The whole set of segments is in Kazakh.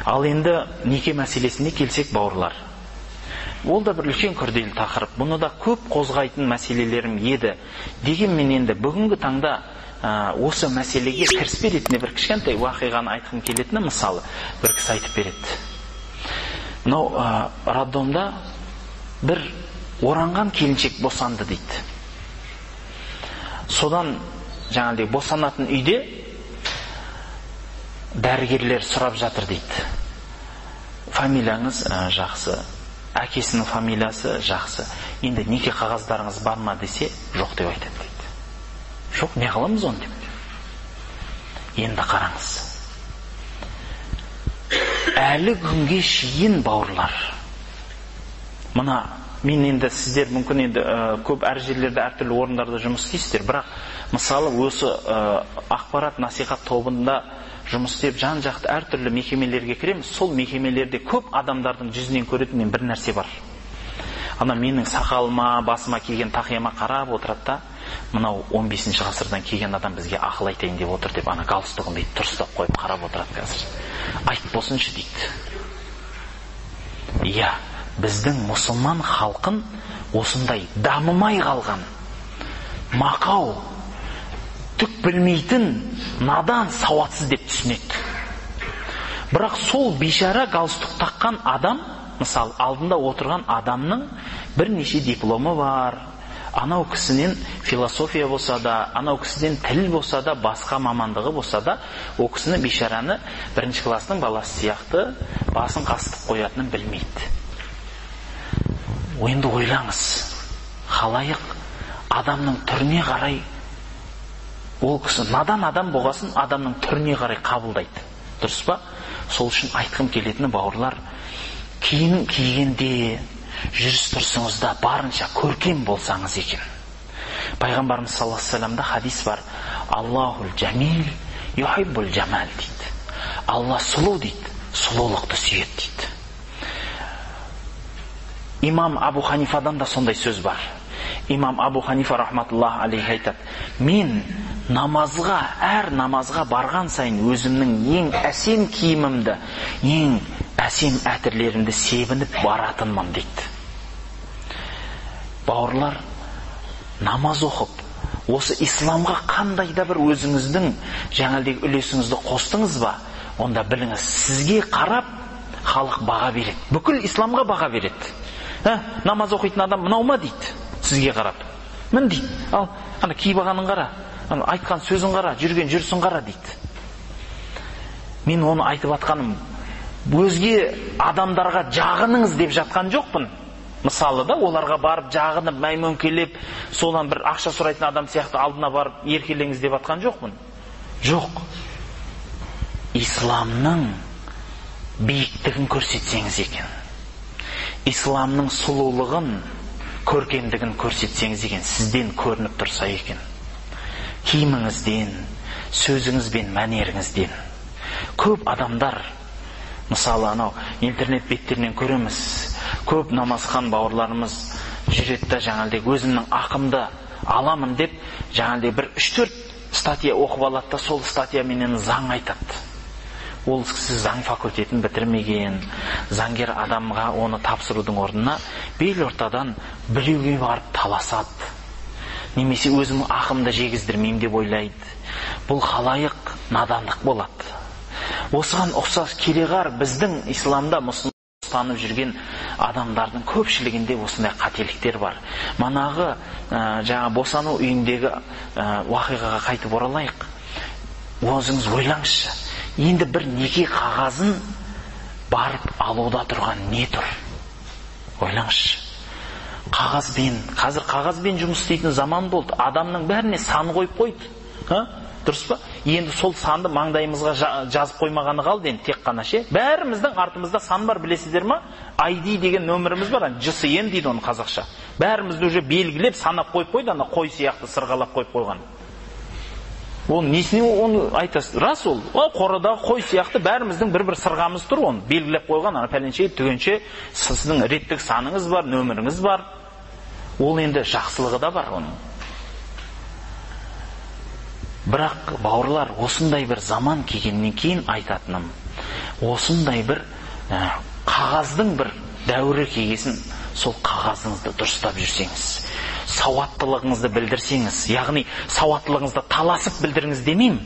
Ал енді неке мәселесіне келсек, бауырлар, ол да бір үлкен күрделі тақырып. Бұны да көп қозғайтын мәселелерім еді. Дегенмен енді бүгінгі таңда осы мәселеге кіріспе ретінде бір кішкентай уақиғаны айтқым келетіні, мысалы, бір кісі айтып береді. Мынау роддомда бір оранған келіншек босанды дейді. Содан жаңағыдай босанатын үйде дәрігерлер сұрап жатыр дейді. Фамилияңыз жақсы, әкесінің фамилиясы жақсы. Енді неке қағаздарыңыз бар ма десе, жоқ деп айтады дейді. Жоқ, не қыламыз оны деп. Енді қараңыз. Әлі күнге шейін, бауырлар, мына мен енді сіздер мүмкін енді көп әр жерлерде әртүрлі орындарда жұмыс істейсіздер, бірақ мысалы осы ақпарат насихат тобында жұмыс істеп жан-жақты әртүрлі мекемелерге кіреміз. Сол мекемелерде көп адамдардың жүзінен көретін мен бір нәрсе бар. Ана менің сақалыма, басыма киген тақияма қарап отырады да, мынау 15 ғасырдан келген адам бізге ақыл айтайын деп отыр деп, ана галстугын бүйтіп дұрыстап қойып қарап отырады қазір. Айт болсыншы дейді. Иә, біздің мұсылман халқын осындай дамымай қалған, мақау, түк білмейтін, надан, сауатсыз деп түсінеді. Бірақ сол бейшара галстук таққан адам, мысалы, алдында отырған адамның бірнеше дипломы бар. Анау кісінен философия болса да, анау кісіден тіл болса да, басқа мамандығы болса да, ол кісіні бейшараны бірінші класстың баласы сияқты басын қасытып қоятынын білмейді. Енді ойлаңыз, халайық адамның түріне қарай, ол кісі надан адам болғасын адамның түріне қарай қабылдайды. Дұрыс па? Сол үшін айтқым келетіні, бауырлар, киім кигенде, жүріс тұрысыңызда барынша көркем болсаңыз екен. Пайғамбарымыз саллаллаху алейхи вассаламда хадис бар. Аллахул жамил юхиббул жамал дейді. Алла сұлу дейді, сұлулықты сүйеді дейді. Имам Абу Ханифадан да сондай сөз бар. Имам Абу Ханифа рахматуллах алейхи айтады: мен намазға, әр намазға барған сайын өзімнің ең әсем киімімді, ең әсем әтірлерімді себініп баратынмын дейді. Бауырлар, намаз оқып, осы исламға қандай да бір өзіңіздің жаңағыдай үлесіңізді қостыңыз ба, онда біліңіз, сізге қарап халық баға береді. Бүкіл исламға баға береді. Намаз оқитын адам мынау ма дейді, сізге қарап. Мін дейді, ал ана киіп алғанын қара, ана айтқан сөзін қара, жүрген жүрісін қара дейді. Мен оны айтып атқаным, өзге адамдарға жағыныңыз деп жатқан жоқпын. Мысалы да, оларға барып жағынып, мәймөңкелеп, содан бір ақша сұрайтын адам сияқты алдына барып еркелеңіз деп атқан жоқпын. Жоқ. Исламның биіктігін көрсетсеңіз екен. Исламның сұлулығын, көркемдігін көрсетсеңіз екен, сізден көрініп тұрса екен. Киіміңізден, сөзіңіз бен мәнеріңізден. Көп адамдар, мысалы, анау интернет беттерінен көреміз, көп намазхан бауырларымыз жүреді да жаңағыдай өзімнің ақымды аламын деп жаңағыдай бір 3-4 статья оқып алады да, сол статьяменен заң айтады. Ол кісі заң факультетін бітірмеген, заңгер адамға оны тапсырудың орнына бел ортадан біреуге барып таласады. Немесе өзімнің ақымды жегіздірмеймін деп ойлайды. Бұл халайық надандық болады. Осыған ұқсас кереғар біздің исламда мұсылман ұстанып жүрген адамдардың көпшілігінде осындай қателіктер бар. Манағы жаңа босану үйіндегі уақиғаға қайтып оралайық. Өзіңіз ойлаңызшы. Енді бір неке қағазын барып алуда тұрған не тұр? Ойлаңызшы. Қағазбен, қазір қағазбен жұмыс істейтін заман болды. Адамның бәріне сан қойып қойды. Дұрыс па? Енді сол санды маңдайымызға жазып қоймағаны қалды енді тек қана ше. Бәріміздің артымызда сан бар, білесіздер ма? ID деген нөміріміз бар, GSM дейді оны қазақша. Бәрімізді уже белгілеп санап қойып қойды, ана қой сияқты сырғалап қойып қойған. Ол несіне оны айтасыз? Рас ол. Ол қорадағы қой сияқты бәріміздің бір-бір сырғамыз тұр, оны белгілеп қойған, ана пәленше, түгенше сіздің реттік саныңыз бар, нөміріңіз бар. Ол енді жақсылығы да бар оның. Бірақ бауырлар, осындай бір заман келгеннен кейін айтатыным, Осындай бір қағаздың бір дәуірі келгесін, сол қағазыңызды дұрыстап жүрсеңіз, сауаттылығыңызды білдірсеңіз, яғни сауаттылығыңызды таласып білдіріңіз демеймін,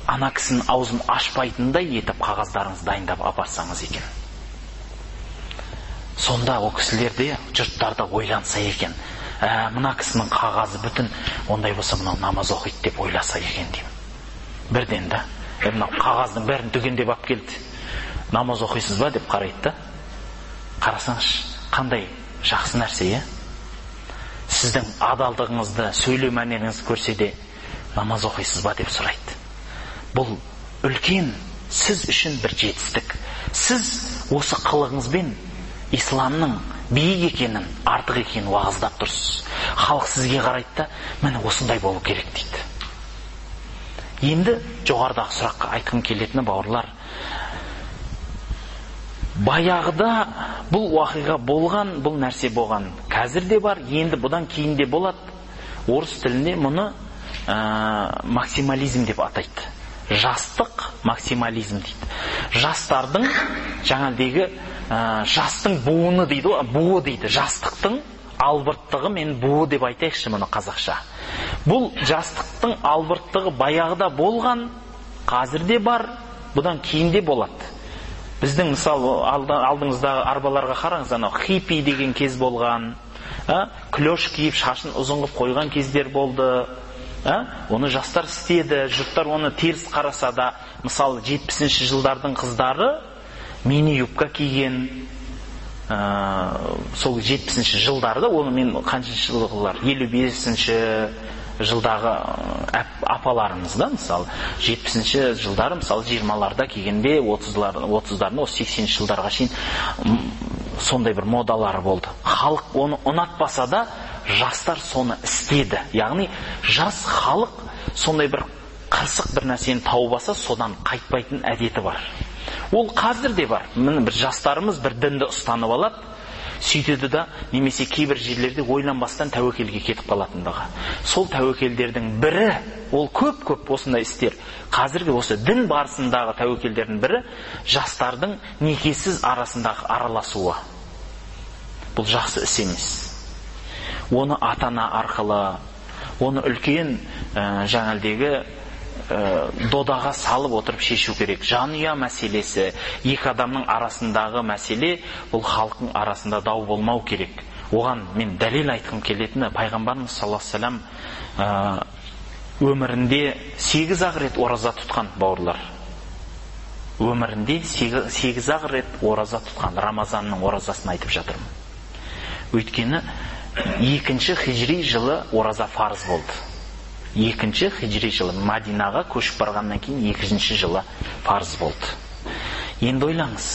ана кісінің аузын ашпайтындай етіп қағаздарыңызды дайындап апарсаңыз екен. Сонда ол кісілер де, жұрттар да ойланса екен, мына кісінің қағазы бүтін, ондай болса мынау намаз оқиды деп ойласа екен деймін. Бірден да, мынау қағаздың бәрін түгендеп алып келді, намаз оқисыз ба деп қарайды да. Қарасаңшы, қандай жақсы нәрсе, е? Сіздің адалдығыңызды, сөйлеу мәнеріңізді көрсе де, намаз оқисыз ба деп сұрайды. Бұл үлкен сіз үшін бір жетістік. Сіз осы қылығыңызбен исламның биік екенін, артық екенін уағыздап тұрсыз. Халық сізге қарайды да, міне осындай болу керек дейді. Енді жоғарыдағы сұраққа айтқым келетіні, бауырлар, баяғыда бұл уақиға болған, бұл нәрсе болған. Қазір де бар, енді бұдан кейін де болады. Орыс тілінде мұны максимализм деп атайды. Жастық максимализм дейді. Жастардың жаңағыдегі жастың буыны дейді, буы дейді. Жастықтың албырттығы мен буы деп айтайықшы мұны қазақша. Бұл жастықтың албырттығы баяғыда болған, қазір де бар, бұдан кейін де болады. Біздің мысалы алдыңыздағы арбаларға қараңыз, анау хиппи деген кез болған, клеш киіп шашын ұзын қылып қойған кездер болды. Оны жастар істеді, жұрттар оны теріс қараса да, мысалы 70-ші жылдардың қыздары мини юбка киген, сол 70-ші жылдарда, оны мен қаншыншы жылғылар, 55-ші жылдағы апаларымыз да, мысалы 70-ші жылдары, мысалы 20-ларда келгенде, 30-ларында, осы 80-ші жылдарға шейін сондай бір модалары болды. Халық оны ұнатпаса да, жастар соны істеді. Яғни жас халық сондай бір қырсық бір нәрсені тауып алса, содан қайтпайтын әдеті бар. Ол қазір де бар. Міне бір жастарымыз бір дінді ұстанып алады, сөйтеді да, немесе кейбір жерлерде ойланбастан тәуекелге кетіп қалатындығы. Сол тәуекелдердің бірі, ол көп-көп осындай істер. Қазіргі осы дін барысындағы тәуекелдердің бірі жастардың некесіз арасындағы араласуы. Бұл жақсы іс емес. Оны ата-ана арқылы, оны үлкен жаңалдегі додаға салып отырып шешу керек. Жанұя мәселесі, екі адамның арасындағы мәселе, бұл халықтың арасында дау болмау керек. Оған мен дәлел айтқым келетіні, пайғамбарымыз саллаллаху алейхи уассалам өмірінде 8-ақ рет ораза тұтқан, бауырлар. Өмірінде 8-ақ рет ораза тұтқан, Рамазанның оразасын айтып жатырмын. Өйткені 2-ші хижри жылы ораза фарыз болды. 2-ші хижри жылы Мадинаға көшіп барғаннан кейін 2-ші жылы фарыз болды. Енді ойлаңыз,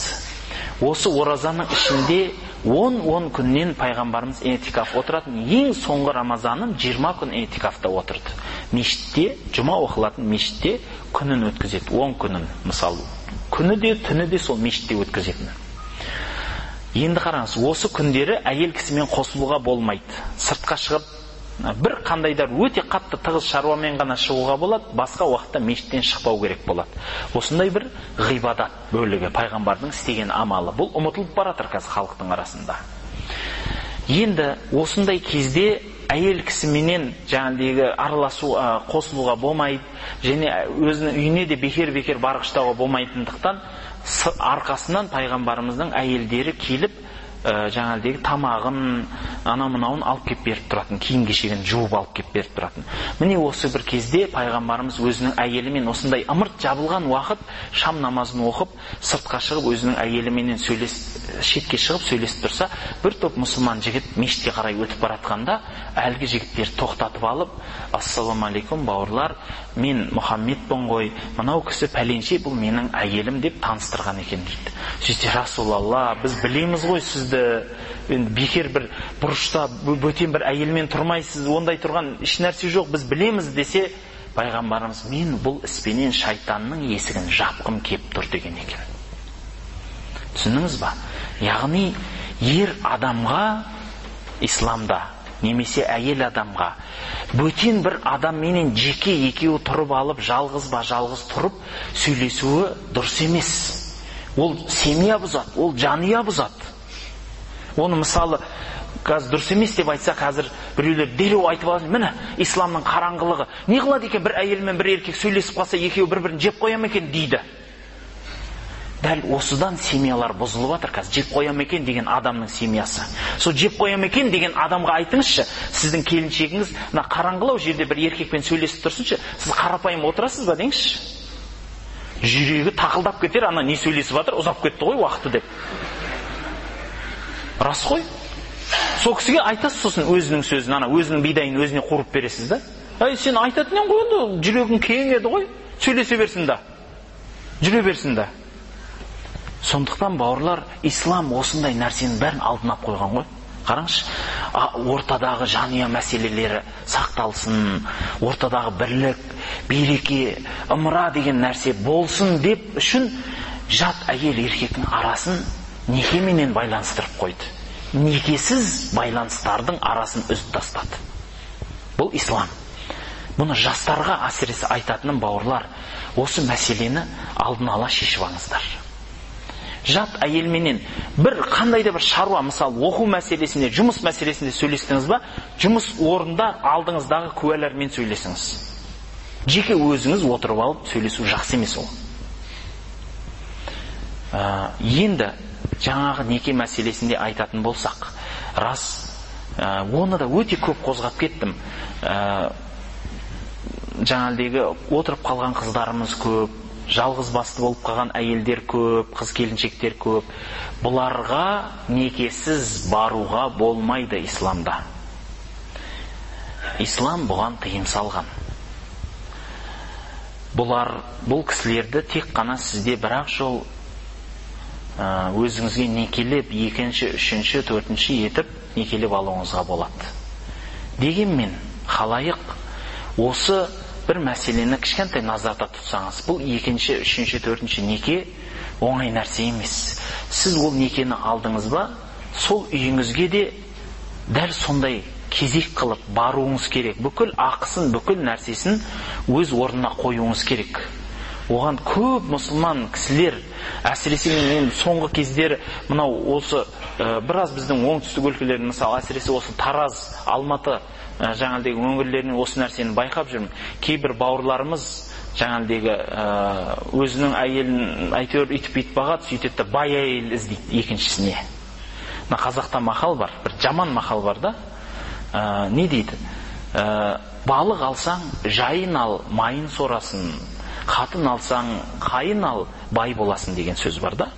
осы оразаның ішінде 10-10 күннен пайғамбарымыз этикаф отыратын, ең соңғы Рамазанын 20 күн этикафта отырды. Мешітте, жұма оқылатын мешітте күнін өткізеді, 10 күнін, мысалы, күні де, түні де сол мешітте өткізетін. Енді қараңыз, осы күндері әйел кісімен қосылуға болмайды. Сыртқа шығып, бір қандайдар өте қатты тығыз шаруамен ғана шығуға болады, басқа уақытта мешіттен шықпау керек болады. Осындай бір ғибадат бөлігі, пайғамбардың істеген амалы. Бұл ұмытылып баратыр қазір халықтың арасында. Енді осындай кезде әйел кісіменен жаңағыдегі араласу, қосылуға болмайды, және өзінің үйіне де бекер-бекер барғыштауға болмайтындықтан арқасынан пайғамбарымыздың әйелдері келіп, жаңағыдегі тамағын, ана-мынауын алып кеп беріп тұратын, киім-кешегін жуып алып кеп беріп тұратын. Міне осы бір кезде пайғамбарымыз өзінің әйелімен осындай ымырт жабылған уақыт шам намазын оқып, сыртқа шығып өзінің әйеліменен сөйлесіп, шетке шығып сөйлесіп тұрса, бір топ мұсылман жігіт мешітке қарай өтіп баратқанда, әлгі жігіттер тоқтатып алып, ассалаумағалейкум бауырлар, мен Мұхаммедпін ғой, мынау кісі пәленше, бұл менің әйелім деп таныстырған екен дейді. Сөйтсе, Расулалла, біз білеміз ғой сізді, енді бекер бір бұрышта бөтен бір әйелмен тұрмайсыз, ондай тұрған еш нәрсе жоқ, біз білеміз десе, пайғамбарымыз, мен бұл іспенен шайтанның есігін жапқым кеп тұр деген екен. Түсіндіңіз ба? Яғни ер адамға исламда немесе әйел адамға бөтен бір адамменен жеке екеуі тұрып алып, жалғыз ба жалғыз тұрып сөйлесуі дұрыс емес. Ол семья бұзады, ол жанұя бұзады. Оны мысалы қазір дұрыс емес деп айтса, қазір біреулер дереу айтып алады, міне исламның қараңғылығы. Не қылады екен, бір әйел мен бір еркек сөйлесіп қалса, екеуі бір-бірін жеп қоя ма екен дейді. Дәл осыдан семьялар бұзылып жатыр қазір. Жеп қоя ма екен деген адамның семьясы. Сол жеп қоя ма екен деген адамға айтыңызшы, сіздің келіншегіңіз мына қараңғылау жерде бір еркекпен сөйлесіп тұрсыншы, сіз қарапайым отырасыз ба деңізші. Жүрегі тақылдап кетер, ана не сөйлесіп жатыр, ұзап кетті ғой уақыты деп. Рас қой. Сол кісіге айтасыз сосын өзінің сөзін, ана өзінің бидайын өзіне қуырып бересіз да. Әй, сен айтатын едің ғой енді, жүрегің кең еді ғой, сөйлесе берсін да. Жүре берсін да. Сондықтан бауырлар, ислам осындай нәрсенің бәрін алдын алып қойған ғой. Қараңызшы, ортадағы жанұя мәселелері сақталсын, ортадағы бірлік, береке, ымыра деген нәрсе болсын деп үшін жат әйел еркектің арасын некеменен байланыстырып қойды. Некесіз байланыстардың арасын үзіп тастады. Бұл ислам. Бұны жастарға әсіресе айтатыным бауырлар, осы мәселені алдын ала шешіп алыңыздар. Жат әйелменен бір қандай да бір шаруа, мысалы оқу мәселесінде, жұмыс мәселесінде сөйлестіңіз ба, жұмыс орнында алдыңыздағы куәлармен сөйлесіңіз. Жеке өзіңіз отырып алып сөйлесу жақсы емес ол. Енді жаңағы неке мәселесінде айтатын болсақ, рас, оны да өте көп қозғап кеттім. Жаңағыдегі отырып қалған қыздарымыз көп, жалғыз басты болып қалған әйелдер көп, қыз келіншектер көп. Бұларға некесіз баруға болмайды исламда. Ислам бұған тыйым салған. Бұл кісілерді тек қана сізде бір-ақ жол өзіңізге некелеп, екінші, үшінші, төртінші етіп некелеп алуыңызға болады. Дегенмен, халайық осы бір мәселені кішкентай назарда тұтсаңыз, бұл екінші, үшінші, төртінші неке оңай нәрсе емес. Сіз ол некені алдыңыз ба, сол үйіңізге де дәл сондай кезек қылып баруыңыз керек. Бүкіл ақысын, бүкіл нәрсесін өз орнына қоюыңыз керек. Оған көп мұсылман кісілер, әсіресе мен соңғы кездері мынау осы біраз біздің оңтүстік өлкелердің, мысалы әсіресе осы Тараз, Алматы жаңағыдегі өңірлерінен осы нәрсені байқап жүрмін. Кейбір бауырларымыз жаңағыдегі өзінің әйелін әйтеуір үйтіп бүйтіп бағады, сөйтеді де бай әйел іздейді екіншісіне. Мына қазақта мақал бар, бір жаман мақал бар да. Не дейді? Балық алсаң, жайын ал, майын сорасын. Қатын алсаң, қайын ал, бай боласың деген сөз бар да.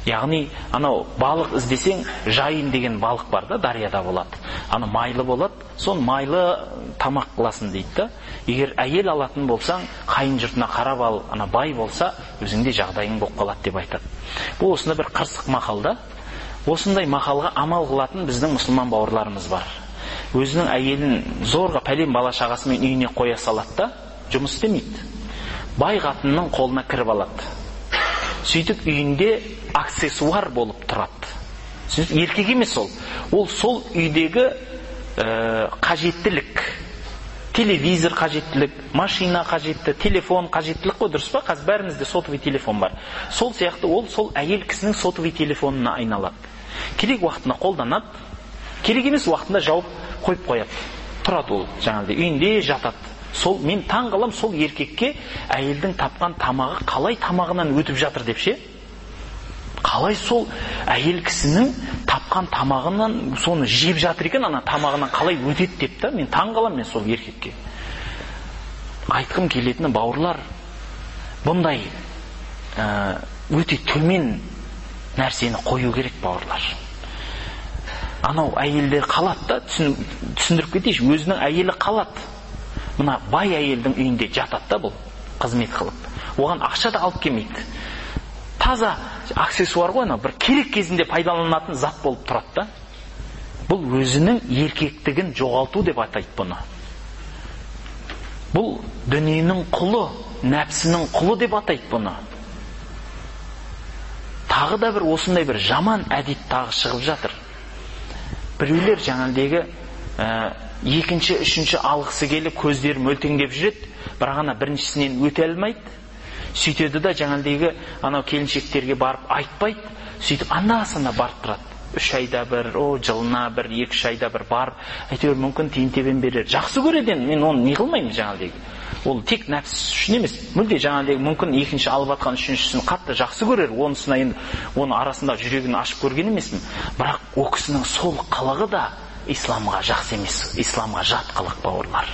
Яғни, анау балық іздесең, жайын деген балық бар да, дарияда болады. Аны майлы болады, сон майлы тамақ қыласың дейді да. Егер әйел алатын болсаң, қайын жұртына қарап ал, ана бай болса, өзіңде жағдайың болып қалады деп айтады. Бұл осында бір қырсық мақал да. Осындай мақалға амал қылатын біздің мұсылман бауырларымыз бар. Өзінің әйелін зорға пәлен бала шағасымен үйіне қоя салады да, жұмыс істемейді. Бай қатынның қолына кіріп алады. Сөйтіп үйінде аксессуар болып тұрады. Еркек емес ол. Ол сол үйдегі қажеттілік. Телевизор қажеттілік, машина қажетті, телефон қажеттілік қой, дұрыс па? Қазір бәрімізде сотовый телефон бар. Сол сияқты ол сол әйел кісінің сотовый телефонына айналады. Керек уақытында қолданады, керек емес уақытында жауып қойып қояды. Тұрады ол жаңағыдай үйінде жатады. Сол мен таң қалам, сол еркекке әйелдің тапқан тамағы қалай тамағынан өтіп жатыр деп ше? Қалай сол әйел кісінің тапқан тамағынан соны жеп жатыр екен, ана тамағынан қалай өтеді деп та, мен таң қалам мен сол еркекке. Айтқым келетіні бауырлар, бұндай өте төмен нәрсені қою керек бауырлар. Анау әйелдер қалады да, түсіндіріп кетейінші, өзінің әйелі қалады. Мына бай әйелдің үйінде жатады да бұл, қызмет қылып. Оған ақша да алып келмейді. Таза аксессуар ғой, анау бір керек кезінде пайдаланатын зат болып тұрады да. Бұл өзінің еркектігін жоғалту деп атайды бұны. Бұл дүниенің құлы, нәпсінің құлы деп атайды бұны. Тағы да бір осындай бір жаман әдет тағы шығып жатыр. Біреулер жаңағыдегі екінші, үшінші алғысы келіп, көздері мөлтеңдеп жүреді, бірақ ана біріншісінен өте алмайды. Сөйтеді да жаңағыдегі анау келіншектерге барып айтпайды, сөйтіп анда-санда барып тұрады. 3 айда бір, жылына бір, 2-3 айда бір барып, әйтеуір мүмкін тиын тебен берер. Жақсы көреді енді, мен оны не қылмаймын жаңағыдегі. Ол тек нәпсі үшін емес, мүлде жаңағыдегі мүмкін екінші алып атқан үшіншісін қатты жақсы көрер, онысына енді оның арасында жүрегін ашып көрген емеспін. Бірақ о кісінің сол қылығы да исламға жақсы емес, исламға жат қылық, бауырлар.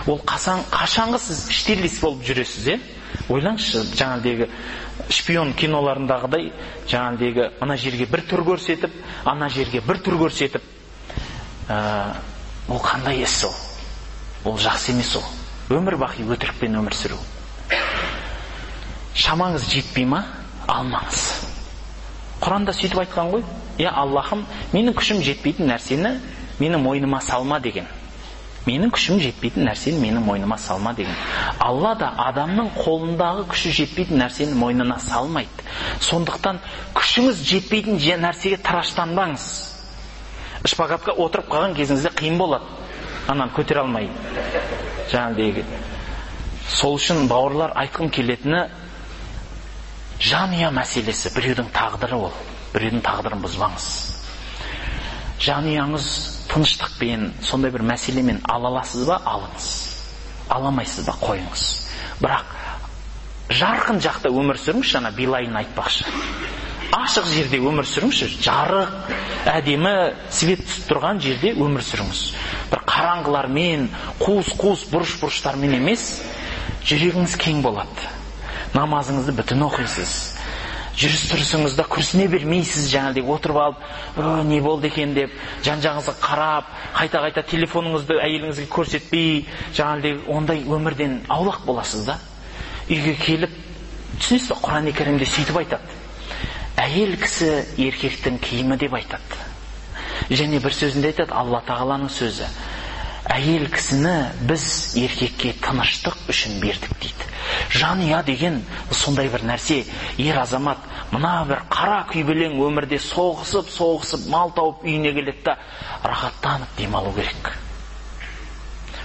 Ол қашанғы сіз Штирлиц болып жүресіз, е? Ойлаңызшы, жаңағыдегі шпион киноларындағыдай, жаңағыдегі мына жерге бір түр көрсетіп, ана жерге бір түр көрсетіп, ол қандай іс ол? Ол жақсы емес ол. Өмір бақи өтірікпен өмір сүру. Шамаңыз жетпей ма? Алмаңыз. Құранда сөйтіп айтқан ғой. Я Аллахым, менің күшім жетпейтін нәрсені менің мойныма салма деген. Менің күшім жетпейтін нәрсені менің мойныма салма деген. Алла да адамның қолындағы күші жетпейтін нәрсені мойнына салмайды. Сондықтан күшіңіз жетпейтін нәрсеге тыраштанбаңыз. Шпагатқа отырып қалған кезіңізде қиын болады. Ананы көтере алмай. Жаңағыдегі. Сол үшін бауырлар, айтқым келетіні, жанұя мәселесі біреудің тағдыры ол. Біреудің тағдырын бұзбаңыз. Жанұяңыз тыныштықпен, сондай бір мәселемен ала аласыз ба, алыңыз. Ала алмайсыз ба, қойыңыз. Бірақ жарқын жақта өмір сүріңізші, ана Билайын айтпақшы. Ашық жерде өмір сүріңізші, жарық, әдемі, свет түсіп тұрған жерде өмір сүріңіз. Бір қараңғылармен, қуыс-қуыс, бұрыш-бұрыштармен емес, жүрегіңіз кең болады. Намазыңызды бүтін оқисыз. Жүріс-тұрысыңызда күрсіне бермейсіз, жаңағыдай отырып алып, не болды екен деп, жан-жағыңызға қарап, қайта-қайта телефоныңызды әйеліңізге көрсетпей, жаңағыдай ондай өмірден аулақ боласыз да. Үйге келіп, түсінесіз бе, Құран-ы Кәрімде сөйтіп айтады. Әйел кісі еркектің киімі деп айтады. Және бір сөзінде айтады, Алла Тағаланың сөзі. Әйел кісіні біз еркекке тыныштық үшін бердік дейді. Жанұя деген сондай бір нәрсе. Ер азамат мына бір қара күйбелең өмірде соғысып, мал тауып үйіне келеді да рахаттанып демалу керек.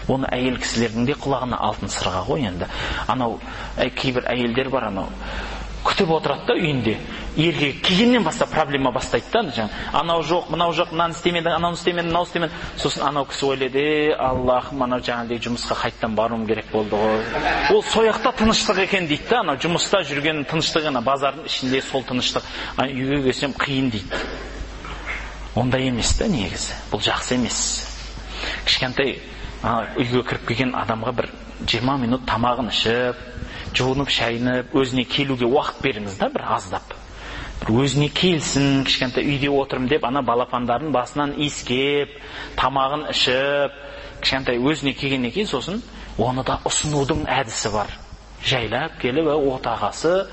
Оны әйел кісілердің де құлағына алтын сырға ғой енді. Анау кейбір әйелдер бар, анау күтіп отырады да үйінде. Еркек келгеннен бастап проблема бастайды да, жаңа анау жоқ, мынау жоқ, мынаны істемедің, анауны істемедің, мынау істемедің. Сосын анау кісі ойлайды, Аллахым, анау жаңағыдай жұмысқа қайттан баруым керек болды ғой. Ол сояқта тыныштық екен дейді да, анау жұмыста жүрген тыныштық, ана базардың ішінде сол тыныштық. Үйге келсем қиын дейді. Ондай емес та негізі. Бұл жақсы емес. Кішкентай үйге кіріп келген адамға бір 20 минут тамағын ішіп, жуынып, шайынып, өзіне келуге уақыт беріңіз да, бір аздап. Бір өзіне келсін, кішкентай үйде отырым деп, ана балапандарын басынан иіскеп, тамағын ішіп, кішкентай өзіне келгеннен кейін сосын оны да ұсынудың әдісі бар. Жайлап келіп, отағасы,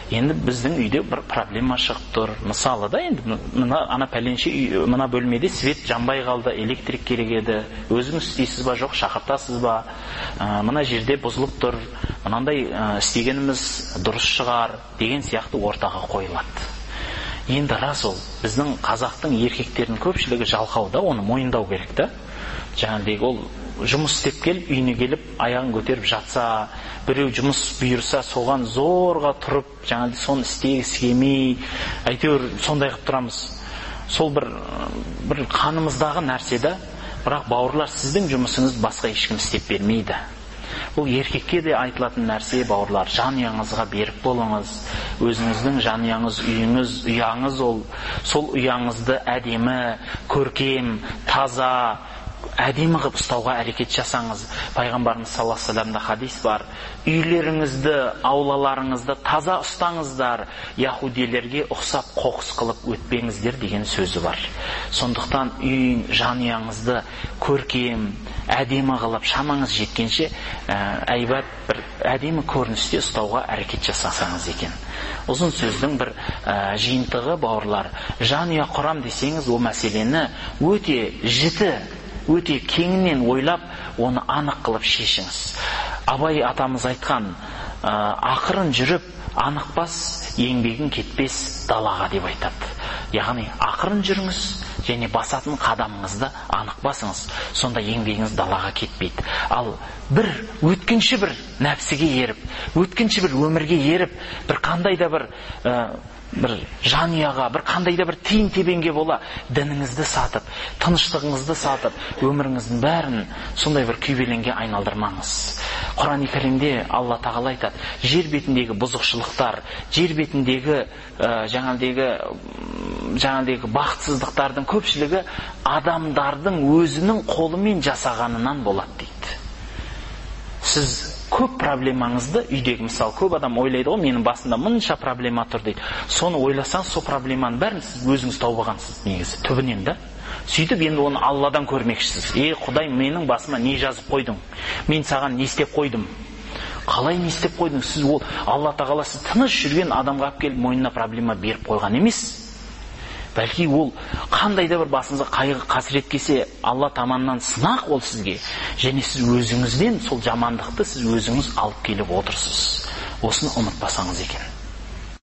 енді біздің үйде бір проблема шығып тұр. Мысалы да, енді мына ана пәленше үй, мына бөлмеде свет жанбай қалды, электрик керек еді. Өзіңіз істейсіз ба, жоқ шақыртасыз ба? Мына жерде бұзылып тұр. Мынандай істегеніміз дұрыс шығар деген сияқты ортаға қойылады. Енді рас ол, біздің қазақтың еркектерінің көпшілігі жалқау да, оны мойындау керек та. Жаңағыдай ол жұмыс істеп келіп, үйіне келіп, аяғын көтеріп жатса, біреу жұмыс бұйырса, соған зорға тұрып, жаңағыдай соны істегісі келмей, әйтеуір сондай қылып тұрамыз. Сол бір қанымыздағы нәрсе да, бірақ бауырлар, сіздің жұмысыңызды басқа ешкім істеп бермейді. Бұл еркекке де айтылатын нәрсе, бауырлар, жанұяңызға берік болыңыз. Өзіңіздің жанұяңыз, үйіңіз, ұяңыз ол. Сол ұяңызды әдемі, көркем, таза, әдемі қылып ұстауға әрекет жасаңыз. Пайғамбарымыз саллаллаху алейхи вассаламда хадис бар. Үйлеріңізді, аулаларыңызды таза ұстаңыздар, яһудилерге ұқсап қоқыс қылып өтпеңіздер деген сөзі бар. Сондықтан үйін, жанұяңызды көркем, әдемі қылып, шамаңыз жеткенше әйбат бір әдемі көріністе ұстауға әрекет жасасаңыз екен. Ұзын сөздің бір жиынтығы, бауырлар, жанұя құрам десеңіз, ол мәселені өте жіті, өте кеңінен ойлап, оны анық қылып шешіңіз. Абай атамыз айтқан, ақырын жүріп, анық бас, еңбегің кетпес далаға деп айтады. Яғни ақырын жүріңіз, және басатын қадамыңызды анық басыңыз. Сонда еңбегіңіз далаға кетпейді. Ал бір өткінші бір нәпсіге еріп, өткінші бір өмірге еріп, бір қандай да бір бір жанұяға, бір қандай да бір тиын тебенге бола дініңізді сатып, тыныштығыңызды сатып, өміріңіздің бәрін сондай бір күйбелеңге айналдырмаңыз. Құран-и Кәрімде Алла Тағала айтады, жер бетіндегі бұзықшылықтар, жер бетіндегі жаңағыдегі бақытсыздықтардың көпшілігі адамдардың өзінің қолымен жасағанынан болады дейді. Сіз көп проблемаңызды үйдегі, мысалы, көп адам ойлайды ғой, менің басымда мынша проблема тұр дейді. Соны ойласаң, сол проблеманың бәрін сіз өзіңіз тауып алғансыз негізі, түбінен да. Сөйтіп енді оны Алладан көрмекшісіз. Ей, Құдай, менің басыма не жазып қойдың? Мен саған не істеп қойдым? Қалай не істеп қойдың? Сіз ол Алла Тағала сіз тыныш жүрген адамға алып келіп мойнына проблема беріп қойған емес. Бәлки ол қандай да бір басыңызға қайғы қасірет келсе, Алла таманнан сынақ ол сізге. Және сіз өзіңізден сол жамандықты сіз өзіңіз алып келіп отырсыз. Осыны ұмытпасаңыз екен.